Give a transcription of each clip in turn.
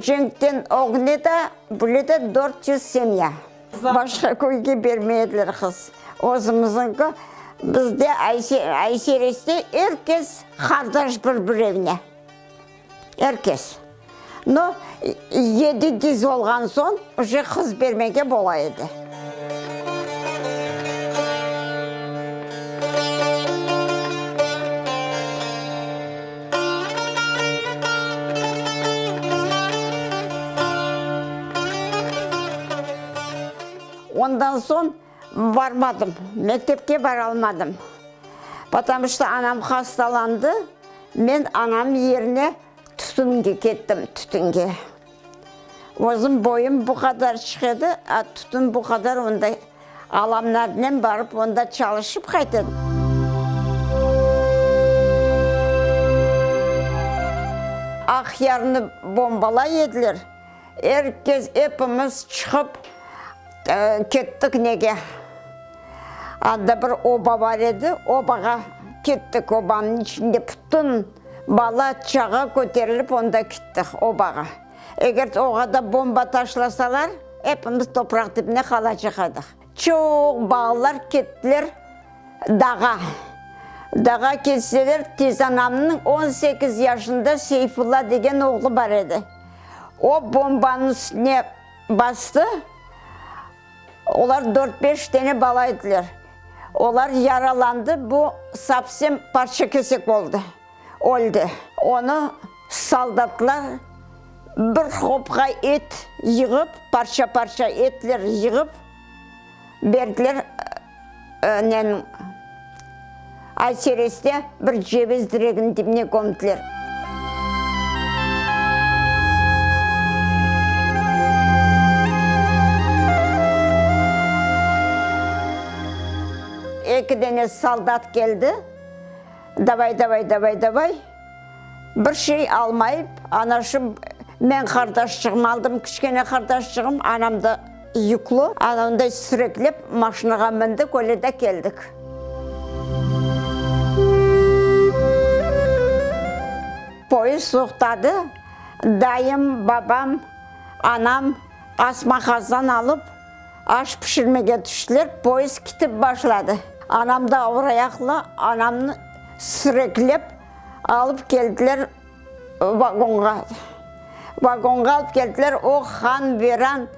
cenkten ögne de bile de 400 semya. Başqa köyge bermey ediler qız. Özümizniñki bizde Aysereste er kes qardaş bir-birevine. Er kes. No, yedi diz olğan soñ uje qız bermege bola edi. Ondan soñ barmadım, mektepke baralmadım, potomu çto anam hastalandı, men anam yerine tütünge kettim, tütünge. Özüm boyum bu qadarçıq edi, a tütün bu qadar, onda alamlarnen barıp onda çalışıp qayta. Aqyarnı bombalay ediler. Er kes, epimiz çıqıp kettik nege, anda bir oba bar edi, obağa kettik, obanıñ içinde bütün bala-çağa köterilip onda kettik obağa. Eger oğa da bomba taşlasalar, epimiz topraq tibine qalacaq edik. Çoq balalar kettiler dağa. Dağa ketseler, tezanamnıñ 18 yaşında Seyfulla degen oğlu bar edi. O bombanıñ üstüne bastı, olar dört-beş tane bala ediler. Olar yaralandı, bu sovsem parça-kesek oldı, öldi. Onı soldatlar bir qopqa et yığıp, parça-parça etler yığıp berdiler, neniñ, Aysereste bir ceviz direginiñ dibine kömdiler. Eki dene soldat keldi, davay, davay, davay, davay, bir şey almayıp, ana şu men qardaşçığımı aldım, kiçkene qardaşçığım, anam da yüklü, ana onday süreklep maşinağa mindik, öyle de keldik. Poyezd toqtadı, dayım, babam, anam asma qazan alıp, aş pişirmege tüştiler, poyezd ketip başladı. Anam da avur ayaqlı, anamnı süreklep alıp keldiler vagonğa. Vagonğa alıp keldiler, o han viran,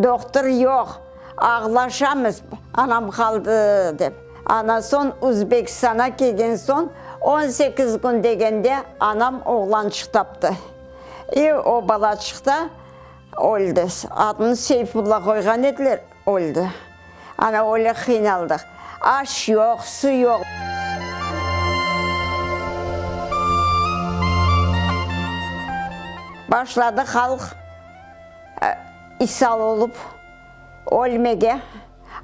doqtur yoq. Ağlaşamız, anam qaldı, dep. Ana soñ Özbekistana kelgen soñ, 18 kün degende anam oğlançıq taptı. İ o balaçıq da öldi. Adını Seyfulla qoyğan ediler, öldi. Ana öyle qıynaldıq. Aş yoq, su yoq. Başladı halq isal olıp ölmege,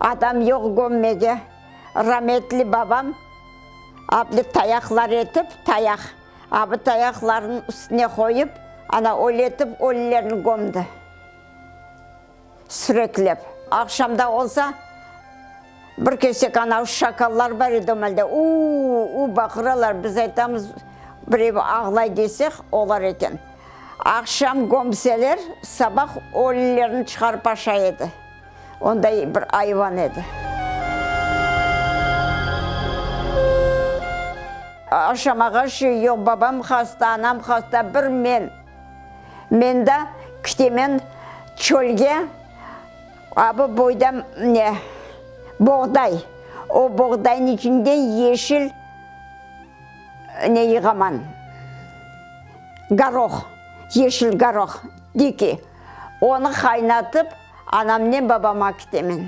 adam yoq gömmege. Rametli babam abli tayaqlar etip, tayaq, abi tayaqlarnıñ üstüne qoyıp, ana öyle etip ölülerni gömdi. Süreklep. Aqşamda olsa, bir kesek anav şakallar bar edi o maalde, u-u-u baqıralar, biz aytamız, birev ağlay desek, olar eken. Aqşam gömseler, sabah ölülerni çıqarıp aşay edi. Onday bir ayvan edi. Aşamağa şey yoq, babam hasta, anam hasta, bir men. Men da kitemen çölge, abı boyda ne, boğday, o boğdaynıñ içinden yeşil ne yığaman, goroh, yeşil goroh, diki, onı qaynatıp anamnen babama kitemen.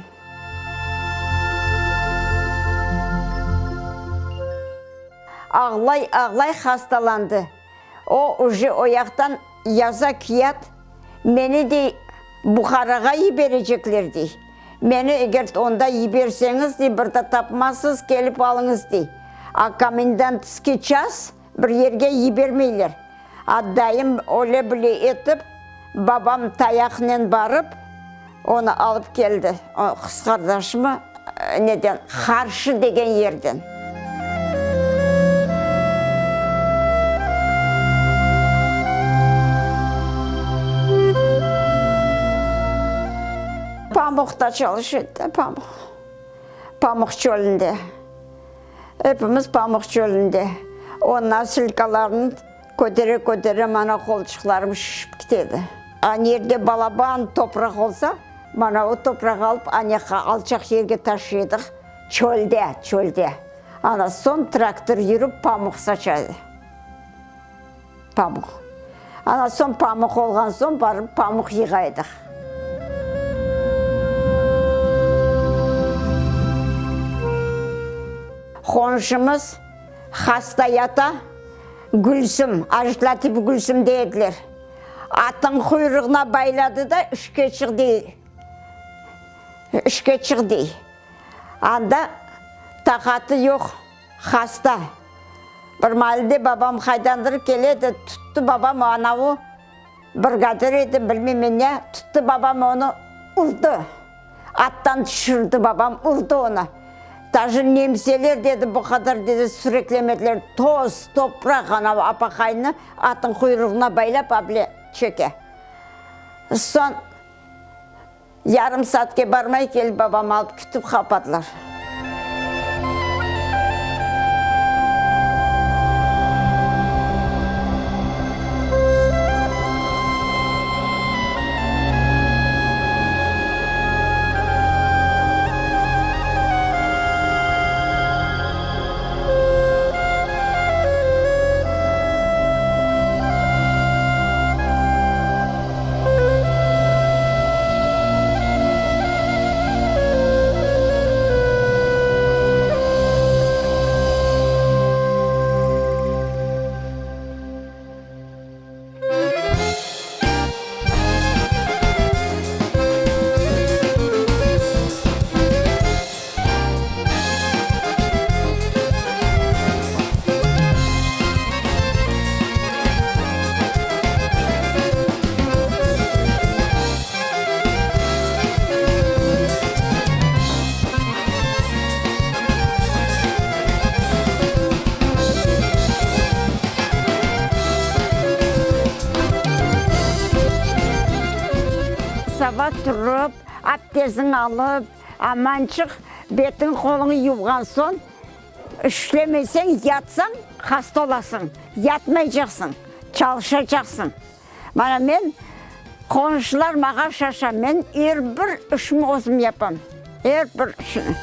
Ağlay-ağlay hastalandı. O, uje o yaqtan yaza kiyat, meni, dey, Buharağa yiberecekler, dey. Meni eger onda yiberseñiz, dey, bir da tapmazsız, kelip alıñız, dey. A komendantskiy ças bir yerge yibermeyler. A dayım öyle-bile etip, babam tayaqnen barıp, onı alıp keldi, o qız qardaşımı, neden, Harşı degen yerden. Pamuqta çalışa edi, pamuq. Pamuq çölünde. Epimiz pamuq çölünde. O nosilkalarnı kötere-kötere mana qolçıqlarım şişip kite edi. Anerde balaban topraq olsa, mana o toprağı alıp anekqa alçaq yerge taşıy edik, çölde, çölde. Ana soñ traktor yürip pamuq saça edi. Pamuq. Ana soñ pamuq olğan soñ barıp pamuq yığa edik. Qonşumız hasta yata, Gülsüm, Ajlatif Gülsüm dey ediler. Atın quyruğına bayladı da işke çıq dey, işke çıq dey. Anda taqatı yoq, hasta. Bir maalde babam qaydandır kele de, tuttı babam anavı brigadir edi, bilmeymen ne, tuttı babam onı urdı. Attan tüşürdi babam, urdı onı. Daje nemseler, dedi, bu qadar, dedi, süreklemediler, toz, topraq anavı apaqaynı atın quyruğına baylap able çeke. Soñ. Yarım saatke barmay kelip babamı alıp kütip qapadılar. Saba turıp, abdeziñ alıp, amançıq betiñ-qoluñı yuvğan soñ, İşlemeseñ, yatsañ, hasta olasıñ. Yatmaycaqsıñ, çalışacaqsıñ. Mana men, qonşular mağa şaşa, men er bir işimi özüm yapam, er bir işini.